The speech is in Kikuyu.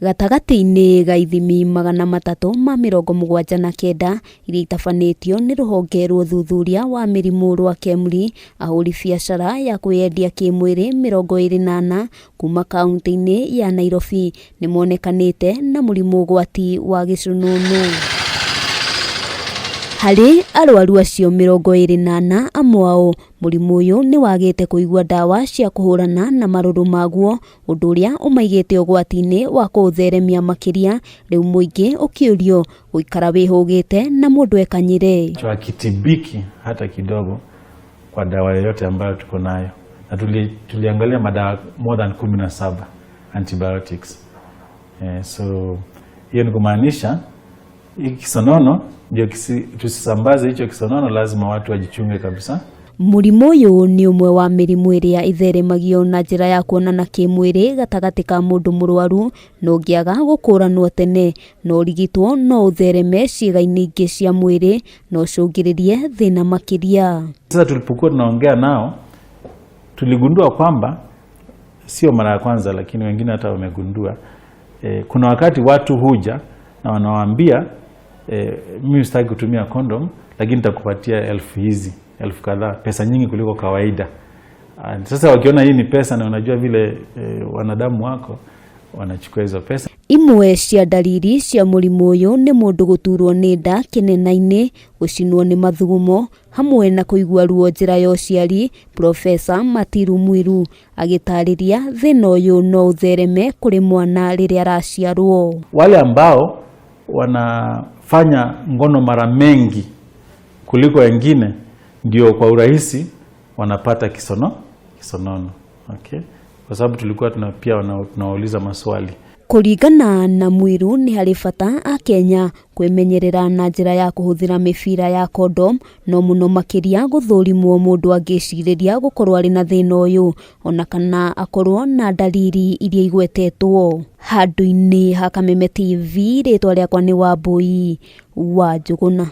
Gatagatĩ-inĩ ga ithimi 379 iria itabanĩtio nĩ rũhonge rwa ũthuthuria wa mĩrimũ rwa KEMRI, ahũri biacara ya kwĩyendia kĩmwĩrĩ 24 kuma kaunti-inĩ ya Nairobi nĩ monekanĩte na mũrimũ ũgwati wa gĩcũnũnũ. Harĩ arwaru acio 24, amwe ao mũrimũ ũyũ nĩ wagĩte kũigua ndawa cia kũhũrana na marũrũ maguo, ũndũ ũrĩa ũmaigĩte ũgwati-inĩ wa kũũtheremia makĩria. Rĩu mũingĩ ũkĩũrio gũikara wĩhũgĩte na mũndũ ekanyĩre. Hakitibiki hata kidogo kwa dawa yoyote ambayo tuko nayo, na tuliangalia madawa more than 17 antibiotics. So hiyo ni kumaanisha hii kisonono ndio tusisambaze hicho kisonono, lazima watu wajichunge kabisa. Mũrimũ ũyũ nĩ ũmwe wa mĩrimũ ĩrĩa ĩtheremagio na njĩra ya kuonana kĩmwĩrĩ gatagatĩ ka mũndũ mũrwaru, na ũngĩaga gũkũranwo tene na ũrigitwo no ũthereme ciĩga-inĩ ingĩ cia mwĩrĩ na ũcũngĩrĩrie thĩna makĩria. Sasa tulipokuwa tunaongea nao tuligundua kwamba sio mara ya kwanza, lakini wengine hata wamegundua kuna wakati watu huja na wanawaambia mimi sitaki kutumia condom, lakini nitakupatia elfu hizi, elfu kadhaa, pesa nyingi kuliko kawaida. Sasa wakiona hii ni pesa na unajua vile wanadamu wako wanachukua hizo pesa. Imwe cia ndariri cia mũrimũ ũyũ nĩ mũndũ gũturwo nĩ nda kĩnena-inĩ, gũcinwo nĩ mathugumo hamwe na kũigua ruo njĩra ya ũciari. Profesa Matiru Mwiru agĩtarĩria thĩna ũyũ no ũthereme kũrĩ mwana rĩrĩa araciarwo. Wale ambao wanafanya ngono mara mengi kuliko wengine ndio kwa urahisi wanapata kisonono. Okay? Kwa sababu tulikuwa pia tunawauliza maswali. Kũringana na Mwiru nĩ harĩ bata akenya kwĩmenyerera na njĩra ya kũhũthĩra mĩbira ya condom, no mũno makĩria gũthũrimwo mũndũ angĩcirĩria gũkorwo arĩ na thĩna ũyũ ona kana akorwo na ndariri iria igwetetwo. Handũ-inĩ ha Kameme TV, rĩtwa rĩakwa nĩ Wambui wa Njũgũna.